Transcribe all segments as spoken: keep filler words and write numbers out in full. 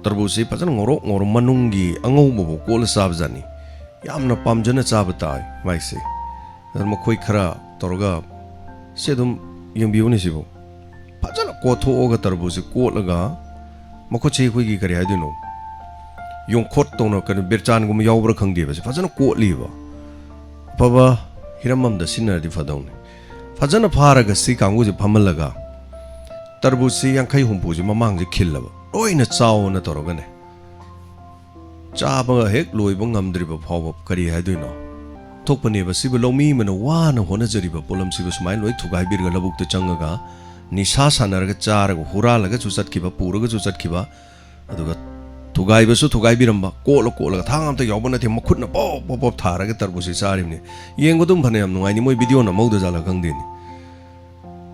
ꯇꯔꯕꯨꯖꯁꯤ ꯐꯖꯅ ꯉꯧꯔꯣꯛ ꯉꯧꯔ ꯃꯅꯨꯡꯒꯤ ꯑꯉꯧꯕꯐꯥꯎ ꯀꯣꯠꯂ ꯆꯥꯕꯖꯥꯠꯅꯤ꯫ ꯌꯥꯝꯅ ꯄꯥꯝꯖꯅ ꯆꯥꯕ ꯇꯥꯏ ꯃꯥꯏꯁꯦ꯫ ꯑꯗꯨ ꯃꯈꯣꯏ ꯈꯔ ꯇꯧꯔꯒ ꯁꯤ ꯑꯗꯨꯝ ꯌꯦꯡꯕꯤꯌꯨꯅꯦ ꯁꯤꯕꯨ꯫ ꯐꯖꯅ ꯀꯣꯠꯊꯣꯛꯑꯒ ꯇꯔꯕꯨꯖꯁꯤ ꯀꯣꯠꯂꯒ ꯃꯈꯨꯠꯁꯤ ꯑꯩꯈꯣꯏꯒꯤ ꯀꯔꯤ ꯍꯥꯏꯗꯣꯏꯅꯣ? ꯌꯣꯡꯈꯣꯠ ꯇꯧꯅ ꯀꯩꯅꯣ ꯕꯤꯔꯆꯥꯟꯒꯨꯝꯕ ꯌꯥꯎꯕ꯭ꯔꯥ ꯈꯪꯗꯦꯕ꯫ ꯁꯤ ꯐꯖꯅ ꯀꯣꯠꯂꯤꯕ꯫ ꯑꯐꯕ ꯍꯤꯔꯝ ꯑꯃꯗ ꯁꯤꯖꯤꯟꯅꯔꯗꯤ ꯐꯗꯧꯅꯤ꯫ ꯐꯖꯅ ꯐꯥꯔꯒ ꯁꯤ ꯀꯥꯡꯕꯨꯁꯦ ꯐꯝꯍꯜꯂꯒ ꯇꯔꯕꯨꯖꯁꯤ ꯌꯥꯡꯈꯩ ꯍꯨꯝꯐꯨꯁꯤ ꯃꯃꯥꯡꯁꯦ ꯈꯤꯜꯂꯕ꯫ ꯂꯣꯏꯅ ꯆꯥꯎꯅ ꯇꯧꯔꯒꯅꯦ꯫ ꯆꯥꯕ ꯍꯦꯛ ꯂꯣꯏꯕ ꯉꯝꯗ꯭ꯔꯤꯕ ꯐꯥꯎꯕ ꯀꯔꯤ ꯍꯥꯏꯗꯣꯏꯅꯣ? ꯊꯣꯛꯄꯅꯦꯕ꯫ ꯁꯤꯕꯨ ꯂꯧꯃꯤ ꯑꯃꯅ ꯋꯥꯅ ꯍꯣꯠꯅꯖꯔꯤꯕ ꯄꯣꯠꯂꯝꯁꯤꯕꯨ ꯁꯨꯃꯥꯏꯅ ꯂꯣꯏ ꯊꯨꯒꯥꯏꯕꯤꯔꯒ ꯂꯧꯕꯨꯛꯇ ꯆꯪꯉꯒ ꯅꯤꯁꯥ ꯁꯥꯟꯅꯔꯒ ꯆꯥꯔꯒ ꯍꯨꯔꯥꯜꯂꯒꯁꯨ ꯆꯠꯈꯤꯕ, ꯄꯨꯔꯒꯁꯨ ꯆꯠꯈꯤꯕ, ꯑꯗꯨꯒ ꯊꯨꯒꯥꯏꯕꯁꯨ ꯊꯨꯒꯥꯏꯕꯤꯔꯝꯕ, ꯀꯣꯠꯂ ꯀꯣꯠꯂꯒ ꯊꯥꯡ ꯑꯝꯇ ꯌꯥꯎꯕ ꯅꯠꯇꯦ, ꯃꯈꯨꯠꯅ ꯄꯣꯞ ꯄꯣꯞ ꯄꯣꯞ ꯊꯥꯔꯒ ꯇꯔꯕꯨꯖꯁꯤ ꯆꯥꯔꯤꯕꯅꯤ꯫ ꯌꯦꯡꯕ ꯑꯗꯨꯝ ꯐꯅ ꯌꯥꯝ ꯅꯨꯡꯉꯥꯏꯅꯤ, ꯃꯣꯏ ꯚꯤꯗꯤꯑꯣ ꯅꯝꯍꯧꯗ ꯖꯥꯠꯂ ꯈꯪꯗꯦꯅꯦ꯫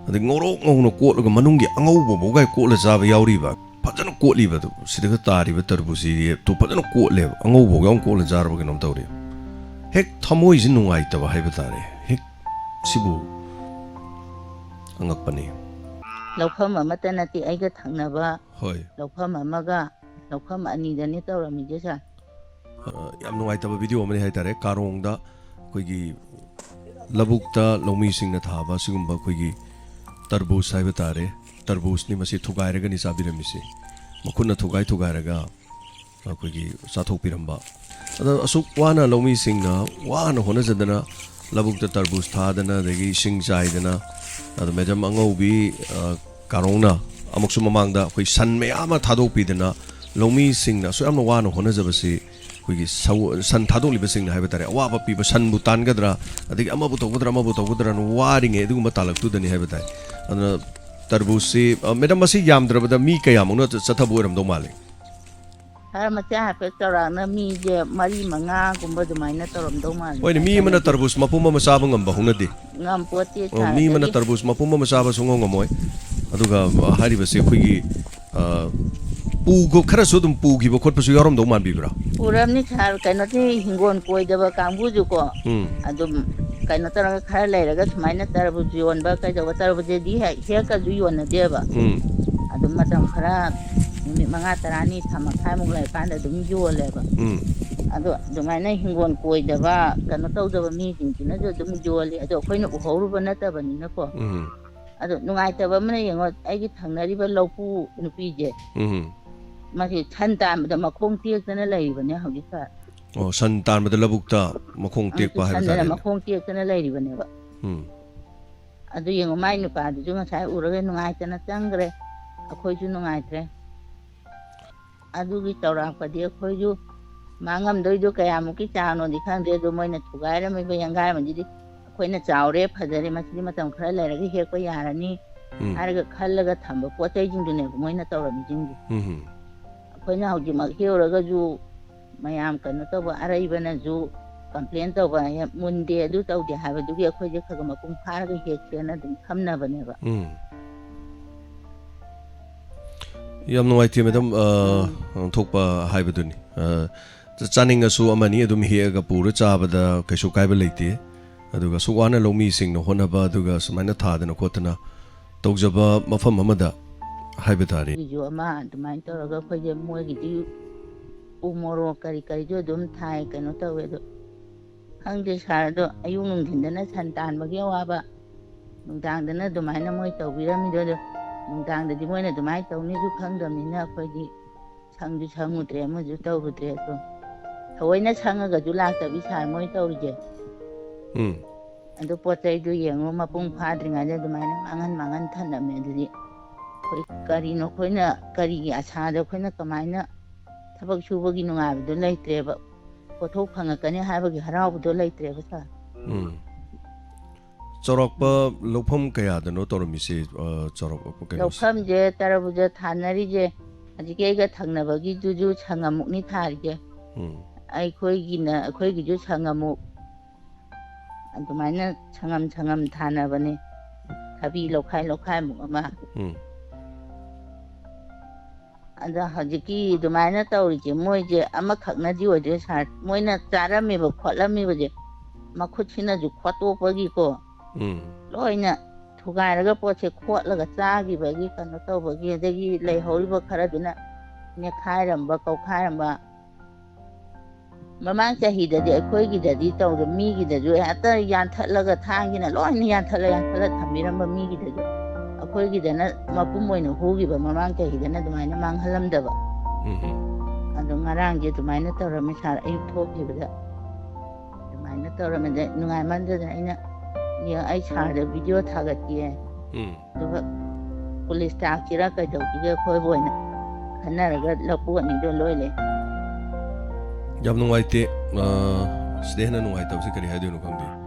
ꯑꯗꯩ ꯉꯧꯔꯣꯛ ꯉꯧꯅ ꯀꯣꯠꯂꯒ ꯃꯅꯨꯡꯒꯤ ꯑꯉꯧꯕꯐꯥꯎꯒꯥꯏ ꯀꯣꯠꯂ ꯆꯥꯕ ꯌꯥꯎꯔꯤꯕ꯫ ꯐꯖꯅ ꯀꯣꯠꯂꯤꯕ ꯑꯗꯨ ꯁꯤꯗꯒ ꯇꯥꯔꯤꯕ ꯇꯔꯕꯨꯖꯁꯤ ꯐꯖꯅ ꯀꯣꯠꯂꯦꯕ, ꯑꯉꯧꯕꯐꯥꯎ ꯌꯥꯎꯅ ꯀꯣꯠꯂ ꯆꯥꯔꯕ ꯀꯩꯅꯣꯝ ꯇꯧꯔꯦ꯫ ꯍꯦꯛ ꯊꯃꯣꯏꯁꯤ ꯅꯨꯡꯉꯥꯏꯇꯕ ꯍꯥꯏꯕ ꯇꯥꯔꯦ꯫ ꯍꯦꯛ ꯁꯤꯕꯨ ꯑꯉꯛꯄꯅꯤ꯫ ꯂꯧꯐꯝ ꯑꯃꯠꯇ ꯅꯠꯇꯦ, ꯑꯩꯒ ꯊꯪꯅꯕ ꯍꯣꯏ꯫ ꯂꯧꯐꯝ ꯑꯃꯒ ꯂꯧꯐꯝ ꯑꯅꯤꯗꯅꯤ ꯇꯧꯔꯝꯃꯤꯁꯦ, ꯁꯥꯔ꯫ ꯑ, ꯌꯥꯝ ꯅꯨꯡꯉꯥꯏꯇꯕ ꯚꯤꯗꯤꯑꯣ ꯑꯃꯅꯤ ꯍꯥꯏꯇꯥꯔꯦ꯫ ꯀꯥꯔꯣꯡꯗ ꯑꯩꯈꯣꯏꯒꯤ ꯂꯧꯕꯨꯛꯇ ꯂꯧꯃꯤꯁꯤꯡꯅ ꯊꯥꯕ ꯁꯤꯒꯨꯝꯕ ꯑꯩꯈꯣꯏꯒꯤ ꯇꯔꯕꯨꯖ ꯍꯥꯏꯕ ꯇꯥꯔꯦ, ꯇꯔꯕꯨꯖꯅꯤ ꯃꯁꯤ ꯊꯨꯒꯥꯏꯔꯒꯅꯤ ꯆꯥꯕꯤꯔꯝꯃꯤꯁꯤ꯫ ꯃꯈꯨꯠꯅ ꯊꯨꯒꯥꯏ ꯊꯨꯒꯥꯏꯔꯒ ꯑꯩꯈꯣꯏꯒꯤ ꯆꯥꯊꯣꯛꯄꯤꯔꯝꯕ꯫ ꯑꯗꯣ ꯑꯁꯨꯛ ꯋꯥꯅ ꯂꯧꯃꯤꯁꯤꯡꯅ ꯋꯥꯅ ꯍꯣꯠꯅꯖꯗꯅ ꯂꯧꯕꯨꯛꯇ ꯇꯔꯕꯨꯖ ꯊꯥꯗꯅ, ꯑꯗꯒꯤ ꯏꯁꯤꯡ ꯆꯥꯏꯗꯅ, ꯑꯗꯣ ꯃꯦꯗꯥꯝ ꯑꯉꯧꯕꯤ, ꯑ, ꯀꯥꯔꯣꯡꯅ ꯑꯃꯨꯛꯁꯨ ꯃꯃꯥꯡꯗ ꯑꯩꯈꯣꯏ ꯁꯟ ꯃꯌꯥꯝ ꯑꯃ ꯊꯥꯗꯣꯛꯄꯤꯗꯅ ꯂꯧꯃꯤꯁꯤꯡꯅ ꯑꯁꯨꯛ ꯌꯥꯝꯅ ꯋꯥꯅ ꯍꯣꯠꯅꯖꯕꯁꯤ ꯑꯩꯈꯣꯏꯒꯤ ꯁꯧ-, ꯁꯟ ꯊꯥꯗꯣꯛꯂꯤꯕꯁꯤꯡꯅ ꯍꯥꯏꯕ ꯇꯥꯔꯦ, ꯑꯋꯥꯕ ꯄꯤꯕ, ꯁꯟꯕꯨ ꯇꯥꯟꯒꯗ꯭ꯔꯥ, ꯑꯗꯒꯤ ꯑꯃꯕꯨ ꯇꯧꯒꯗ꯭ꯔꯥ, ꯑꯃꯕꯨ ꯇꯧꯒꯗ꯭ꯔꯥꯅ ꯋꯥꯔꯤꯉꯩ ꯑꯗꯨꯒꯨꯝꯕ ꯇꯥꯜꯂꯛꯇꯨꯗꯅꯤ ꯍꯥꯏꯕ ꯇꯥꯏ꯫ ꯑꯗꯨꯅ ꯇꯔꯕꯨꯖꯁꯤ, ꯑ, ꯃꯦꯗꯥꯝ, ꯃꯁꯤ ꯌꯥꯝꯗ꯭ꯔꯕꯗ ꯃꯤ ꯀꯌꯥꯃꯨꯛꯅ ꯆꯠꯊꯕ ꯑꯣꯏꯔꯝꯗꯧ ꯃꯥꯜꯂꯤ? ꯁꯥꯔ, ꯃꯁꯤ ꯍꯥꯏꯐꯦꯠ ꯆꯥꯎꯔꯥꯛꯅ ꯃꯤꯁꯦ ꯃꯔꯤ ꯃꯉꯥꯒꯨꯝꯕ ꯑꯗꯨꯃꯥꯏꯅ ꯇꯧꯔꯝꯗꯧ ꯃꯥꯜꯂꯤ꯫ ꯍꯣꯏꯅꯦ, ꯃꯤ ꯑꯃꯅ ꯇꯔꯕꯨꯖ ꯃꯄꯨꯝ ꯑꯃ ꯆꯥꯕ ꯉꯝꯕ ꯍꯧꯅꯗꯦ꯫ ꯉꯝꯄꯣꯠꯇꯦ, ꯑꯣ, ꯁꯥꯔ꯫ ꯃꯤ ꯑꯃꯅ ꯑꯗꯒꯤ ꯇꯔꯕꯨꯖ ꯃꯄꯨꯝ ꯑꯃ ꯆꯥꯕ ꯁꯨꯡꯉꯝ ꯉꯝꯃꯣꯏ꯫ ꯑꯗꯨꯒ, ꯑ, ꯍꯥꯏꯔꯤꯕꯁꯦ ꯑꯩꯈꯣꯏꯒꯤ, ꯑ, ꯄꯨ-, ꯈꯔꯁꯨ ꯑꯗꯨꯝ ꯄꯨꯈꯤꯕ ꯈꯣꯠꯄꯁꯨ ꯌꯥꯎꯔꯝꯗꯧ ꯃꯥꯟꯕꯤꯕ꯭ꯔꯥ? ꯄꯨꯔꯝꯅꯤ, ꯁꯥꯔ꯫ ꯀꯩꯅꯣꯁꯤ, ꯍꯤꯡꯒꯣꯜ ꯀꯣꯏꯗꯕ ꯀꯥꯡꯕꯨꯁꯨꯀꯣ, ꯎꯝ꯫ ꯑꯗꯨꯝ ꯀꯩꯅꯣ ꯇꯧꯔꯒ ꯈꯔ ꯂꯩꯔꯒ ꯁꯨꯃꯥꯏꯅ ꯇꯔꯕꯨꯖ ꯌꯣꯟꯕ ꯀꯩꯗꯧꯕ, ꯇꯔꯕꯨꯖꯗꯤ ꯍꯦꯛ-, ꯍꯦꯛꯀꯁꯨ ꯌꯣꯟꯅꯗꯦꯕ꯫ ꯎꯝ꯫ ꯑꯗꯨꯝ ꯃꯇꯝ ꯈꯔ ꯅꯨꯃꯤꯠ ꯃꯉꯥ, ꯇꯔꯥꯅꯤ, ꯊꯥ ꯃꯈꯥꯏꯃꯨꯛ ꯂꯩꯔꯀꯥꯟꯗ ꯑꯗꯨꯝ ꯌꯣꯜꯂꯦꯕ꯫ ꯎꯝ ꯑꯗꯣ ꯑꯗꯨꯃꯥꯏꯅ ꯍꯤꯡꯒꯣꯜ ꯀꯣꯏꯗꯕ, ꯀꯩꯅꯣ ꯇꯧꯗꯕ ꯃꯤꯁꯤꯡꯁꯤꯅꯁꯨ ꯑꯗꯨꯝ ꯌꯣꯜꯂꯤ꯫ ꯑꯗꯣ ꯑꯩꯈꯣꯏꯅ ꯎꯍꯧꯔꯨꯕ ꯅꯠꯇꯕꯅꯤꯅꯀꯣ꯫ ꯎꯝ ꯑꯗꯣ ꯅꯨꯡꯉꯥꯏꯇꯕ ꯑꯃꯅ, ꯌꯦꯡꯉꯣ, ꯑꯩꯒꯤ ꯊꯪꯅꯔꯤꯕ ꯂꯧꯄꯨ ꯅꯨꯄꯤꯁꯦ, ꯎꯝ ꯃꯁꯤ ꯁꯟ ꯇꯥꯟꯕꯗ ꯃꯈꯣꯡ ꯇꯦꯛꯇꯅ ꯂꯩꯔꯤꯕꯅꯦ ꯍꯧꯖꯤꯛꯀꯥꯟ꯫ ꯑꯣ, ꯁꯟ ꯇꯥꯟꯕꯗ ꯂꯧꯕꯨꯛꯇ ꯃꯈꯣꯡ ꯇꯦꯛꯄ ꯍꯥꯏꯕ ꯁꯟꯗꯅ ꯇꯥꯔꯦꯅꯦ꯫ ꯃꯈꯣꯡ ꯇꯦꯛꯇꯅ ꯂꯩꯔꯤꯕꯅꯦꯕ꯫ ꯎꯝ ꯑꯗꯨ ꯌꯦꯡꯉꯣ, ꯃꯥꯏ ꯅꯨꯄꯥꯗꯨꯁꯨ ꯉꯁꯥꯏ ꯎꯔꯒ ꯅꯨꯡꯉꯥꯏꯇꯅ ꯆꯪꯈ꯭ꯔꯦ, ꯑꯩꯈꯣꯏꯁꯨ ꯅꯨꯡꯉꯥꯏꯇ꯭ꯔꯦ꯫ ꯑꯗꯨꯒꯤ ꯆꯥꯎꯔꯥꯛꯄꯗꯤ ꯑꯩꯈꯣꯏꯁꯨ ꯃꯥꯡꯉꯝꯗꯣꯏꯗꯣ ꯀꯌꯥꯃꯨꯛꯀꯤ ꯆꯥꯡꯅꯣꯗꯤ ꯈꯪꯗꯦ, ꯑꯗꯣ ꯃꯣꯏꯅ ꯊꯨꯒꯥꯏꯔꯝꯃꯤꯕ ꯌꯥꯡꯒꯥꯏꯔꯝꯃꯤꯗꯨꯗꯤ ꯑꯩꯈꯣꯏꯅ ꯆꯥꯎꯔꯦ, ꯐꯖꯔꯦ, ꯃꯁꯤꯗꯤ ꯃꯇꯝ ꯈꯔ ꯂꯩꯔꯒ ꯍꯦꯛꯄ ꯌꯥꯔꯅꯤ ꯎꯝ ꯍꯥꯏꯔꯒ ꯈꯜꯂꯒ ꯊꯝꯕ ꯄꯣꯠ ꯆꯩꯁꯤꯡꯗꯨꯅꯦꯕ ꯃꯣꯏꯅ ꯇꯧꯔꯝꯃꯤꯁꯤꯡꯁꯦ꯫ ꯎꯝ ꯑꯩꯈꯣꯏꯅ ꯍꯧꯖꯤꯛꯃꯛ ꯍꯦꯛꯎꯔꯒꯁꯨ ꯃꯌꯥꯝ ꯀꯩꯅꯣ ꯇꯧꯕ ꯑꯔꯩꯕꯅꯁꯨ ꯀꯝꯄ꯭ꯂꯦꯟ ꯇꯧꯕ, "ꯃꯨꯟꯗꯦ, ꯑꯗꯨ ꯇꯧꯗꯦ" ꯍꯥꯏꯕꯗꯨꯒꯤ ꯑꯩꯈꯣꯏꯁꯦ ꯈꯔ ꯈꯔ ꯃꯄꯨꯡ ꯐꯥꯔꯒ ꯍꯦꯛꯁꯦꯅ ꯑꯗꯨꯝ ꯊꯝꯅꯕꯅꯦꯕ꯫ ꯎꯝ꯫ ꯌꯥꯝ ꯅꯨꯡꯉꯥꯏꯇꯦ, ꯃꯦꯗꯥꯝ꯫ ꯑ, ꯊꯣꯛꯄ ꯍꯥꯏꯕꯗꯨꯅꯤ꯫ ꯑ, ꯆꯥꯅꯤꯡꯉꯁꯨ ꯑꯃꯅꯤ ꯑꯗꯨꯝ ꯍꯦꯛꯑꯒ ꯄꯨꯔ ꯆꯥꯕꯗ ꯀꯩꯁꯨ ꯀꯥꯏꯕ ꯂꯩꯇꯦ꯫ ꯑꯗꯨꯒ ꯑꯁꯨꯛ ꯋꯥꯅ ꯂꯧꯃꯤꯁꯤꯡꯅ ꯍꯣꯠꯅꯕ, ꯑꯗꯨꯒ ꯁꯨꯃꯥꯏꯅ ꯊꯥꯗꯅ ꯈꯣꯠꯇꯅ ꯇꯧꯖꯕ ꯃꯐꯝ ꯑꯃꯗ ꯍꯥꯏꯕ ꯇꯥꯔꯦ꯫ ꯑꯗꯨꯒꯤꯁꯨ ꯑꯃ ꯑꯗꯨꯃꯥꯏꯅ ꯇꯧꯔꯒ ꯑꯩꯈꯣꯏꯁꯦ ꯃꯣꯏꯒꯤꯗꯤ ꯎ ꯃꯣꯔꯣꯛ ꯀꯔꯤ ꯀꯔꯤꯁꯨ ꯑꯗꯨꯝ ꯊꯥꯏ, ꯀꯩꯅꯣ ꯇꯧꯋꯦ꯫ ꯑꯗꯣ ꯈꯪꯗꯦ ꯁꯥꯔ, ꯑꯗꯣ ꯑꯌꯨꯛ ꯅꯨꯡꯊꯤꯟꯗꯅ ꯁꯟ ꯇꯥꯟꯕꯒꯤ ꯑꯋꯥꯕ, ꯅꯨꯡꯗꯥꯡꯗꯅ ꯑꯗꯨꯃꯥꯏꯅ ꯃꯣꯏ ꯇꯧꯕꯤꯔꯝꯃꯤꯗꯣ꯫ ꯑꯗꯣ ꯅꯨꯡꯗꯥꯡꯗꯗꯤ ꯃꯣꯏꯅ ꯑꯗꯨꯃꯥꯏꯅ ꯇꯧꯅꯤꯁꯨ ꯈꯪꯗꯕꯅꯤꯅ ꯑꯩꯈꯣꯏꯗꯤ ꯁꯪꯁꯨ ꯁꯪꯉꯨꯗ꯭ꯔꯦ, ꯑꯃꯁꯨ ꯇꯧꯔꯨꯗ꯭ꯔꯦ꯫ ꯑꯗꯣ ꯊꯑꯣꯏꯅ ꯁꯪꯉꯒꯁꯨ ꯂꯥꯛꯇꯕꯤ ꯁꯥꯔ ꯃꯣꯏ ꯇꯧꯔꯤꯁꯦ꯫ ꯎꯝ꯫ ꯑꯗꯨ ꯄꯣꯠ ꯆꯩꯗꯨ ꯌꯦꯡꯉꯨ, ꯃꯄꯨꯡ ꯐꯥꯗ꯭ꯔꯤꯉꯩꯗ ꯑꯗꯨꯃꯥꯏꯅ ꯃꯥꯡꯍꯟ ꯃꯥꯡꯍꯟ ꯊꯝꯂꯝꯃꯦ꯫ ꯑꯗꯨꯗꯤ ꯑꯩꯈꯣꯏ ꯀꯔꯤꯅꯣ, ꯑꯩꯈꯣꯏꯅ ꯀꯔꯤꯒꯤ ꯑꯁꯥꯗ ꯑꯩꯈꯣꯏꯅ ꯀꯃꯥꯏꯅ ꯊꯕꯛ ꯁꯨꯕꯒꯤ ꯅꯨꯡꯉꯥꯏꯕꯗꯣ ꯂꯩꯇ꯭ꯔꯦꯕ, ꯄꯣꯠꯊꯣꯛ ꯐꯪꯉꯛꯀꯅꯤ ꯍꯥꯏꯕꯒꯤ ꯍꯔꯥꯎꯕꯗꯣ ꯂꯩꯇ꯭ꯔꯦꯕ ꯁꯥꯔ꯫ ꯎꯝ꯫ ꯆꯥꯎꯔꯥꯛꯄ ꯂꯧꯐꯝ ꯀꯌꯥꯗꯅꯣ ꯇꯧꯔꯝꯃꯤꯁꯦ? ꯑ, ꯆꯥꯎꯔꯥꯛꯄ ꯀꯩꯅꯣꯁꯦ? ꯂꯧꯐꯝꯁꯦ ꯇꯔꯕꯨꯖ ꯊꯥꯅꯔꯤꯁꯦ, ꯍꯧꯖꯤꯛꯀꯤ ꯑꯩꯒ ꯊꯪꯅꯕꯒꯤꯗꯨꯁꯨ ꯁꯪꯉꯝꯃꯨꯛꯅꯤ ꯊꯥꯔꯤꯁꯦ꯫ ꯎꯝ꯫ ꯑꯩꯈꯣꯏꯒꯤꯅ, ꯑꯩꯈꯣꯏꯒꯤꯁꯨ ꯁꯪꯉꯝꯃꯨꯛ, ꯑꯗꯨꯃꯥꯏꯅ ꯁꯪꯉꯝ ꯁꯪꯉꯝ ꯊꯥꯅꯕꯅꯦ, ꯊꯕꯤ ꯂꯧꯈꯥꯏ ꯂꯧꯈꯥꯏꯃꯨꯛ ꯑꯃ꯫ ꯎꯝ꯫ ꯑꯗ ꯍꯧꯖꯤꯛꯀꯤ ꯑꯗꯨꯃꯥꯏꯅ ꯇꯧꯔꯤꯁꯦ, ꯃꯣꯏꯁꯦ ꯑꯃꯈꯛꯅꯗꯤ ꯑꯣꯏꯗꯣꯏ ꯁꯥꯔ, ꯃꯣꯏꯅ ꯆꯥꯔꯝꯃꯤꯕ ꯈꯣꯠꯂꯝꯃꯤꯕꯁꯦ ꯃꯈꯨꯠꯁꯤꯅꯁꯨ ꯈꯣꯠꯇꯣꯛꯄꯒꯤꯀꯣ, ꯎꯝ꯫ ꯂꯣꯏꯅ ꯊꯨꯒꯥꯏꯔꯒ ꯄꯣꯠꯁꯦ ꯈꯣꯠꯂꯒ ꯆꯥꯈꯤꯕꯒꯤ ꯀꯩꯅꯣ ꯇꯧꯕꯒꯤ, ꯑꯗꯒꯤ ꯂꯩꯍꯧꯔꯤꯕ ꯈꯔꯗꯨꯅ ꯅꯦꯠꯈꯥꯏꯔꯝꯕ, ꯀꯧꯈꯥꯏꯔꯝꯕ꯫ ꯃꯃꯥꯡ ꯆꯍꯤꯗꯗꯤ ꯑꯩꯈꯣꯏꯒꯤꯗꯗꯤ ꯇꯧꯗ, ꯃꯤꯒꯤꯗꯁꯨ ꯍꯦꯛꯇ ꯌꯥꯟꯊꯠꯂꯒ, ꯊꯥꯡꯒꯤꯅ ꯂꯣꯏꯅ ꯌꯥꯟꯊꯠꯂ ꯌꯥꯟꯊꯠꯂ ꯊꯝꯕꯤꯔꯝꯕ ꯃꯤꯒꯤꯗꯁꯨ꯫ ꯑꯩꯈꯣꯏꯒꯤꯗꯅ ꯃꯄꯨꯝ ꯑꯣꯏꯅ ꯍꯨꯈꯤꯕ, ꯃꯃꯥꯡ ꯆꯍꯤꯗꯅ ꯑꯗꯨꯃꯥꯏꯅ ꯃꯥꯡꯍꯜꯂꯝꯗꯕ꯫ ꯎꯝ ꯎꯝ꯫ ꯑꯗꯣ ꯉꯔꯥꯡꯁꯦ ꯑꯗꯨꯃꯥꯏꯅ ꯇꯧꯔꯝꯃꯤ ꯁꯥꯔ, ꯑꯌꯨꯛ ꯊꯣꯛꯈꯤꯕꯗ ꯑꯗꯨꯃꯥꯏꯅ ꯇꯧꯔꯝꯃꯦ꯫ ꯑꯗ ꯅꯨꯡꯉꯥꯏꯃꯟꯗꯗꯅ ꯑꯩꯅ, "ꯌꯦꯡ, ꯑꯩ ꯁꯥꯔꯗ ꯚꯤꯗꯤꯑꯣ ꯊꯥꯒꯠꯀꯦ, ꯎꯝ꯫ ꯑꯗꯨꯒ ꯄꯨꯂꯤꯁ ꯇꯥꯛꯁꯤꯔꯥ ꯀꯩꯗꯧꯁꯤꯒꯦ, ꯑꯩꯈꯣꯏꯕꯨ ꯑꯣꯏꯅ ꯈꯟꯅꯔꯒ ꯂꯧꯄꯨ ꯑꯅꯤꯗꯣ ꯂꯣꯏ ꯂꯩ"꯫ ꯌꯥꯝ ꯅꯨꯡꯉꯥꯏꯇꯦ꯫ ꯑ, ꯁꯤꯗ ꯍꯦꯟꯅ ꯅꯨꯡꯉꯥꯏꯇꯕꯁꯦ ꯀꯔꯤ ꯍꯥꯏꯗꯣꯏꯅꯣ ꯈꯪꯗꯦ꯫